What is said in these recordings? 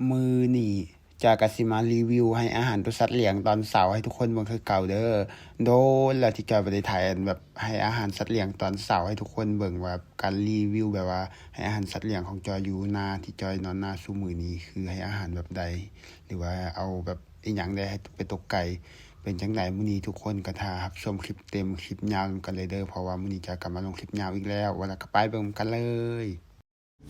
ມື້ນີ້ຈອຍກໍຊິມາຣີວິວໃຫ້ອາຫານຕົວສັດລ້ຽງຕອນເຊົ້າໃຫ້ທຸກຄົນເບິ່ງຄືເກົ່າເດີ້. ດົນແລ້ວທີ່ຈອຍບໍ່ໄດ້ຖ່າຍອັນແບບໃຫ້ອາຫານສັດລ້ຽງຕອນເຊົ້າໃຫ້ທຸກຄົນເບິ່ງວ່າການຣີວິວແບບວ່າໃຫ້ອາຫານສັດລ້ຽງຂອງຈອຍຢູ່ນາ ທີ່ຈອຍນອນນາຊຸມື້ນີ້ ຄືໃຫ້ອາຫານແບບໃດ ຫຼືວ່າເອົາແບບອີ່ຫຍັງແດ່ໃຫ້ໄປຕົກໄກ່ ເປັນຈັ່ງໃດມື້ນີ້ ທຸກຄົນກໍຖ້າຮັບຊົມຄລິບເຕັມຄລິບຍາວນຳກັນເລີຍເດີ້ ເພາະວ່າມື້ນີ້ຈອຍກໍມາລົງຄລິບຍາວອີກແລ້ວ. ວ່າແລ້ວກໍໄປເບິ່ງກັນເລີຍ.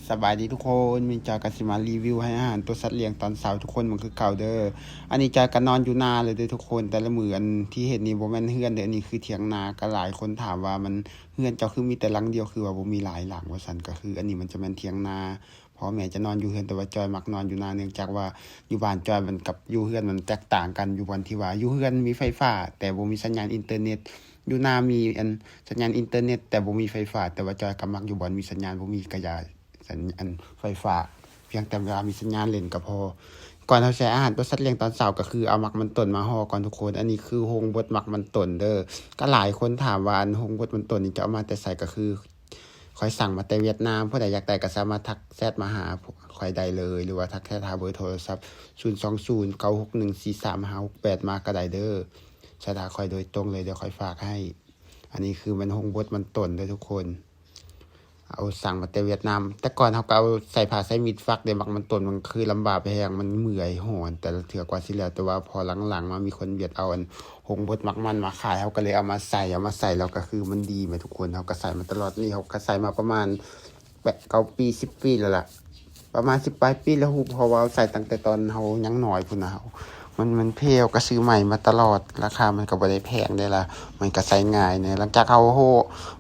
ສະບາຍດີທຸກຄົນ, ມື້ນີ້ຈອຍກໍຊິມາຣີວິວໃຫ້ອາຫານຕົວສັດລ້ຽງຕອນເຊົ້າໃຫ້ທຸກຄົນເບິ່ງຄືເກົ່າເດີ້. ອັນນີ້ຈອຍກໍນອນຢູ່ນາເລີຍເດີ້ທຸກຄົນ, ແຕ່ລະມື້ອັນທີ່ເຫັນນີ້ບໍ່ແມ່ນເຮືອນເດີ້, ອັນນີ້ຄືຖຽງນາ. ກໍຫຼາຍຄົນຖາມວ່າ ມັນເຮືອນເຈົ້າຄືມີແຕ່ຫຼັງດຽວ ຄືວ່າບໍ່ມີຫຼາຍຫຼັງວ່າຊັ້ນ. ກໍຄືອັນນີ້ມັນຈະແມ່ນຖຽງນາ, ພໍ່ແມ່ຈະນອນຢູ່ເຮືອນ ແຕ່ວ່າຈອຍມັກນອນຢູ່ນາ ເນື່ອງຈາກວ່າຢູ່ບ້ານຈອຍມັນກັບຢູ່ເຮືອນມັນແຕກຕ່າງກັນ ຢູ່ບ່ອນທີ່ວ່າຢູ່ເຮືອນມີໄຟຟ້າ ແຕ່ບໍ່ມີສັນຍານອິນເຕີເນັດ, ຢູ່ນາມີອັນສັນຍານອິນເຕີເນັດ ແຕ່ບໍ່ມີໄຟຟ້າ. ແຕ່ວ່າຈອຍກໍມັກຢູ່ບ່ອນມີສັນຍານ ບໍ່ມີກະຢ່າ ສັນ ອັນໄຟຟ້າ ພຽງແຕ່ເວລາມີສັນຍານຫຼິ້ນກໍພໍ. ກ່ອນເຮົາໃສ່ອາຫານຕົວສັດລ້ຽງຕອນເຊົ້າ ກໍຄືເອົາໝາກມັນຕົ້ນມາຫໍ່ກ່ອນທຸກຄົນ. ອັນນີ້ຄືໂຮງບົດໝາກມັນຕົ້ນເດີ້. ກໍຫຼາຍຄົນຖາມວ່າ ອັນໂຮງບົດມັນຕົ້ນນີ້ຈະເອົາມາແຕ່ໃສ? ກໍຄືຂ້ອຍສັ່ງມາແຕ່ຫວຽດນາມ, ຜູ້ໃດຢາກໄດ້ກໍສາມາດທັກແຊັດມາຫາຂ້ອຍໄດ້ເລີຍ ຫຼືວ່າທັກແຊັດຫາເບີໂທລະສັບ ສູນສອງສູນ ເກົ້າຫົກໜຶ່ງ ສີ່ສາມຫ້າຫົກແປດ ມາກໍໄດ້ເດີ້. ແຊັດຫາຂ້ອຍໂດຍຕົງເລີຍ ດຽວຂ້ອຍຝາກໃຫ້. ອັນນີ້ຄືແມ່ນໂຮງບົດມັນຕົ້ນເດີ້ທຸກຄົນ. ເອົາສັ່ງມາແຕ່ຫວຽດນາມ. ແຕ່ກ່ອນເຮົາກໍເອົາໃສ່ຜ້າໃສ່ມິດຟັກເດ້, ໝາກມັນຕົ້ນມັນຄືລຳບາກແຮງ, ມັນເມື່ອຍຮ້ອນແຕ່ລະເທື່ອກວ່າຊິແລ້ວ. ແຕ່ວ່າພໍຫຼັງໆມາມີຄົນຫວຽດເອົາອັນໂຮງບົດໝາກມັນມາຂາຍ, ເຮົາກໍເລີຍເອົາມາໃສ່, ເອົາມາໃສ່ແລ້ວກໍຄືມັນດີແໝ່ທຸກຄົນ. ເຮົາກໍໃສ່ມາຕະຫຼອດນີ້, ເຮົາກໍໃສ່ມາປະມານແປດເກົ້າປີ ສິບປີແລ້ວລະ. ປະມານສິບປາຍປີແລ້ວຮູ້ ເພາະວ່າເຮົາໃສ່ຕັ້ງແຕ່ຕອນເຮົາຍັງນ້ອຍພຸ້ນນະ. ເຮົາ ມັນ ມັນເພ ເຮົາກໍຊື້ໃໝ່ມາຕະຫຼອດ, ລາຄາມັນກໍບໍ່ໄດ້ແພງເດ້ລະ, ມັນກໍໃສ່ງ່າຍແດ່. ຫຼັງຈາກເຮົາຫໍ່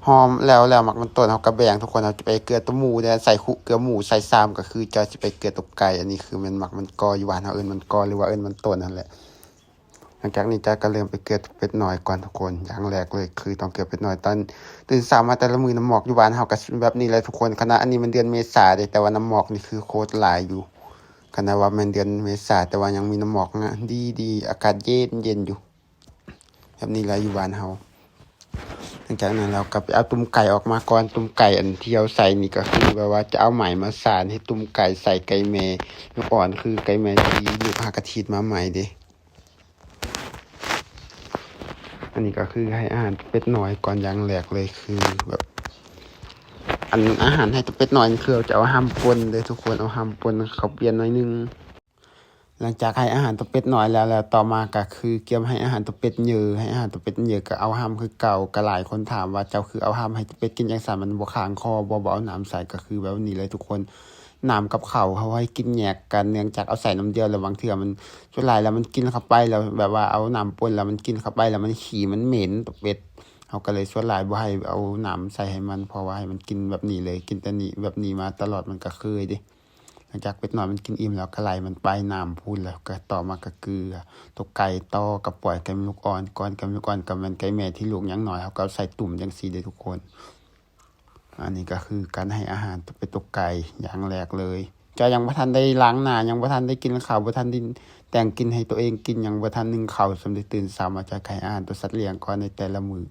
ຫໍ່ແລ້ວ ແລ້ວໝາກມັນຕົ້ນເຮົາກໍແບ່ງທຸກຄົນ, ເຮົາຈະໄປເກືອຕົວໝູເດ້, ໃສ່ຄຸເກືອໝູ, ໃສ່ຊາມ ກໍຄືຈອຍຊິໄປເກືອຕົວໄກ່. ອັນນີ້ຄືແມ່ນໝາກມັນກໍ ຢູ່ບ້ານເຮົາເອີ້ນມັນກໍ ຫຼືວ່າເອີ້ນມັນຕົ້ນຫັ້ນແຫຼະ. ຫຼັງຈາກນີ້ຈອຍກໍເລີ່ມໄປເກືອເປັດນ້ອຍກ່ອນທຸກຄົນ. ຢ່າງແລກເລີຍຄືຕ້ອງເກືອເປັດນ້ອຍ. ຕອນຕື່ນເຊົ້າມາແຕ່ລະມື້ ນ້ຳໝອກຢູ່ບ້ານເຮົາກໍແບບນີ້ແຫຼະທຸກຄົນ. ຂະໜາດອັນນີ້ມັນເດືອນເມສາເດ້, ແຕ່ວ່ານ້ຳໝອກນີ້ຄືໂຄດຫຼາຍຢູ່. ຂະໜາດວ່າແມ່ນເດືອນເມສາ ແຕ່ວ່າຍັງມີນ້ຳໝອກນະ, ດີໆ ອາກາດເຢັນໆຢູ່ ແບບນີ້ແຫຼະຢູ່ບ້ານເຮົາ. ຫຼັງຈາກນັ້ນເຮົາກໍໄປເອົາຕຸ່ມໄກ່ອອກມາກ່ອນ. ຕຸ່ມໄກ່ອັນທີ່ເຮົາໃສ່ນີ້ກໍຄືແບບວ່າຈະເອົາໄມ້ມາສານເຮັດຕຸ່ມໄກ່ໃສ່ໄກ່ແມ່ລູກອ່ອນ, ຄືໄກ່ແມ່ທີ່ລູກຮາກກະທີດມາໃໝ່ເດ້. ອັນນີ້ກໍຄືໃຫ້ອາຫານເປັດນ້ອຍກ່ອນ. ຢ່າງແລກເລີຍຄືແບບ ອັນອາຫານໃຫ້ຕົວເປັດນ້ອຍນີ້ຄືເຮົາຈະເອົາຮຳປົ່ນເດີ້ທຸກຄົນ, ເອົາຮຳປົ່ນເຂົ້າປ່ຽນໜ້ອຍໜຶ່ງ. ຫຼັງຈາກໃຫ້ອາຫານຕົວເປັດນ້ອຍແລ້ວ ແລ້ວຕໍ່ມາກໍຄືກຽມໃຫ້ອາຫານຕົວເປັດເຍີ, ໃຫ້ອາຫານຕົວເປັດເຍີກໍເອົາຮຳຄືເກົ່າ. ກໍຫຼາຍຄົນຖາມວ່າ ເຈົ້າຄືເອົາຮຳໃຫ້ຕົວເປັດກິນຈັ່ງຊັ້ນ ມັນບໍ່ຄ້າງຄໍບໍ່? ບໍ່ເອົານ້ຳໃສ່. ກໍຄືແບບນີ້ເລີຍທຸກຄົນ. ນ້ຳກັບເຂົ້າເຮົາໃຫ້ກິນແຍກກັນ, ເນື່ອງຈາກເອົາໃສ່ນ້ຳດຽວແລ້ວ ບາງເທື່ອມັນ ສ່ວນຫຼາຍແລ້ວມັນກິນເຂົ້າໄປແລ້ວ ແບບວ່າເອົານ້ຳປົນແລ້ວມັນກິນເຂົ້າໄປແລ້ວມັນຂີ້ມັນເໝັນ ເປັດ. ເຮົາກໍເລີຍສ່ວນຫຼາຍບໍ່ໃຫ້ເອົານ້ຳໃສ່ໃຫ້ມັນ, ເພາະວ່າໃຫ້ມັນກິນແບບນີ້ເລີຍ, ກິນແຕ່ນີ້ ແບບນີ້ມາຕະຫຼອດ ມັນກໍເຄີຍເດ້. ຫຼັງຈາກເປັດນ້ອຍມັນກິນອີ່ມແລ້ວ ກໍໄລ່ມັນໄປນ້ຳພຸ້ນ, ແລ້ວກໍຕໍ່ມາກໍເກືອຕົວໄກ່ຕໍ່, ກໍປ່ອຍໄກ່ແມ່ລູກອ່ອນກ່ອນ. ໄກ່ແມ່ລູກອ່ອນກໍແມ່ນໄກ່ແມ່ທີ່ລູກຍັງນ້ອຍ, ເຮົາກໍເອົາໃສ່ຕຸ່ມຈັ່ງຊີ້ເດ້ທຸກຄົນ. ອັນນີ້ກໍຄືການໃຫ້ອາຫານເປັດຕົວໄກ່ຢ່າງແລກເລີຍ. ຈອຍຍັງບໍ່ທັນໄດ້ລ້າງໜ້າ, ຍັງບໍ່ທັນໄດ້ກິນເຂົ້າ, ບໍ່ທັນໄດ້ແຕ່ງກິນໃຫ້ຕົວເອງກິນ, ຍັງບໍ່ທັນໜຶ້ງເຂົ້າ. ສ່ຳໄດ້ຕື່ນເຊົ້າມາ ຈອຍກໍໃຫ້ອາຫານຕົວສັດລ້ຽງກ່ອນໃນແຕ່ລະມື້.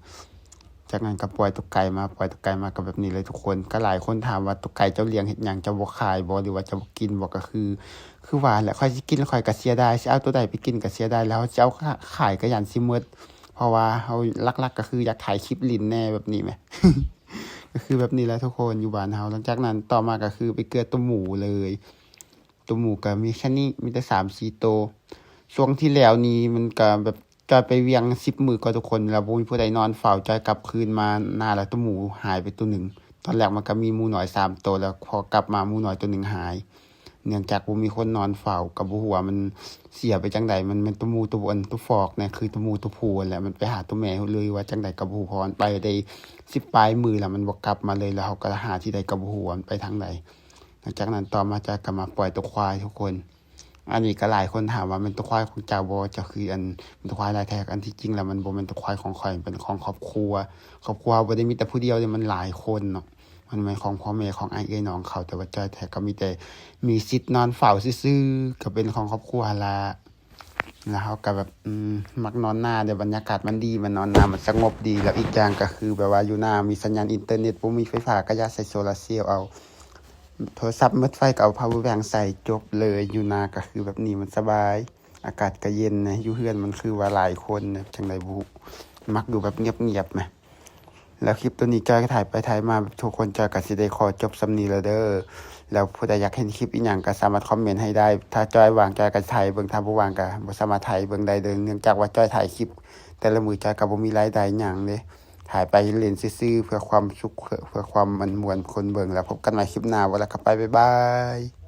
ຈາກນັ້ນກໍປ່ອຍຕົວໄກ່ມາ, ປ່ອຍຕົວໄກ່ມາກໍແບບນີ້ເລີຍທຸກຄົນ. ກໍຫຼາຍຄົນຖາມວ່າ ຕົວໄກ່ເຈົ້າລ້ຽງເຮັດຫຍັງ, ເຈົ້າບໍ່ຂາຍບໍ່ ຫຼືວ່າເຈົ້າບໍ່ກິນບໍ່? ກໍຄື ຄືວ່າແຫຼະ, ຂ້ອຍຊິກິນ ຂ້ອຍກໍເສຍດາຍ, ຊິເອົາຕົວໃດໄປກິນກໍເສຍດາຍ, ແລ້ວເຮົາຊິເອົາຂາຍກໍຢ້ານຊິໝົດ, ເພາະວ່າເຮົາຫຼັກໆກໍຄືຢາກຖ່າຍຄລິບຫຼິ້ນແດ່ແບບນີ້ແໝ. ກໍຄືແບບນີ້ແຫຼະທຸກຄົນ ຢູ່ບ້ານເຮົາ. ຫຼັງຈາກນັ້ນຕໍ່ມາກໍຄືໄປເກືອຕົວໝູເລີຍ. ຕົວໝູກໍມີແຄ່ນີ້, ມີແຕ່ສາມສີ່ໂຕ. ຊ່ວງທີ່ແລ້ວນີ້ມັນກໍແບບ ຈອຍໄປວຽງສິບມື້ກ່ອນທຸກຄົນ, ແລ້ວບໍ່ມີຜູ້ໃດນອນເຝົ້າ. ຈອຍກັບຄືນມານາ ແລ້ວຕົວໝູຫາຍໄປຕົວໜຶ່ງ. ຕອນແລກມັນກໍມີໝູນ້ອຍສາມໂຕ, ແລ້ວພໍກັບມາໝູນ້ອຍຕົວໜຶ່ງຫາຍ. ເນື່ອງຈາກບໍ່ມີຄົນນອນເຝົ້າ ກໍບໍ່ຮູ້ວ່າມັນເສຍໄປຈັ່ງໃດ. ມັນແມ່ນຕົວໝູຕົວ ອັນ ຕົວຟອກນະ, ຄືຕົວໝູຕົວຜູ້ຫັ້ນແຫຼະ, ມັນໄປຫາຕົວແມ່ ຫຼືວ່າຈັ່ງໃດກໍບໍ່ຮູ້, ເພາະມັນໄປໄດ້ສິບປາຍມື້ແລ້ວ ມັນບໍ່ກັບມາເລີຍ. ແລ້ວເຮົາກໍຫາທີ່ໃດກໍບໍ່ຮູ້ວ່າມັນໄປທາງໃດ. ຫຼັງຈາກນັ້ນຕໍ່ມາ ຈອຍກໍມາປ່ອຍຕົວຄວາຍທຸກຄົນ. ອັນນີ້ກໍຫຼາຍຄົນຖາມວ່າ ແມ່ນຕົວຄວາຍຂອງເຈົ້າບໍ່? ເຈົ້າຄື ອັນ ເປັນຕົວຄວາຍລາຍແທັກ. ອັນທີ່ຈິງແລ້ວມັນບໍ່ແມ່ນຕົວຄວາຍຂອງຂ້ອຍ, ມັນເປັນຂອງຄອບຄົວ. ຄອບຄົວເຮົາບໍ່ໄດ້ມີແຕ່ຜູ້ດຽວເດ້, ມັນຫຼາຍຄົນເນາະ. ມັນແມ່ນຂອງພໍ່ແມ່ ຂອງອ້າຍເອື້ອຍນ້ອງເຂົາ, ແຕ່ວ່າຈອຍແທ້ກໍມີແຕ່ມີສິດນອນເຝົ້າຊື່ໆ, ກໍເປັນຂອງຄອບຄົວຫັ້ນລະ. ແລ້ວເຮົາກໍແບບ ອືມ ມັກນອນນາເດ້, ບັນຍາກາດມັນດີ, ມັນນອນນາມັນສະຫງົບດີ. ແລ້ວອີກຢ່າງກໍຄືແບບວ່າຢູ່ນາມີສັນຍານອິນເຕີເນັດ, ບໍ່ມີໄຟຟ້າກໍຢາກໃຊ້ໂຊລາເຊວເອົາ. ໂທລະສັບໝົດໄຟກໍເອົາ power bank ໃສ່ ຈົບເລີຍ. ຢູ່ນາກໍຄືແບບນີ້ມັນສະບາຍ ອາກາດກໍເຢັນນະ ຢູ່ເຮືອນມັນຄືວ່າຫຼາຍຄົນນະ ຈັ່ງໃດບໍ່ຮູ້ ມັກຢູ່ແບບງຽບໆນະ. ແລ້ວຄລິບໂຕນີ້ຈ້ອຍກໍຖ່າຍໄປຖ່າຍມາແບບທຸກຄົນ ຈ້ອຍກໍຊິໄດ້ຂໍຈົບສ່ຳນີ້ແລ້ວເດີ. ແລ້ວຜູ້ໃດຢາກເຫັນຄລິບອີ່ຫຍັງກໍສາມາດຄອມເມັນໃຫ້ໄດ້ ຖ້າຈ້ອຍວ່າງຈ້ອຍກໍຖ່າຍເບິ່ງ ຖ້າບໍ່ວ່າງກໍບໍ່ສາມາດຖ່າຍເບິ່ງໄດ້ເດີ ເນື່ອງຈາກວ່າຈ້ອຍຖ່າຍຄລິບແຕ່ລະມື້ ຈ້ອຍກໍບໍ່ມີລາຍໄດ້ຫຍັງເດ້ ຖ່າຍໄປຫຼິ້ນຊື່ໆ ເພື່ອຄວາມສຸກ ເພື່ອຄວາມມ່ວນຄົນເບິ່ງ. ແລ້ວພົບກັນໃໝ່ຄລິບໜ້າ ເວົ້າແລ້ວກໍໄປ ບາຍບາຍ.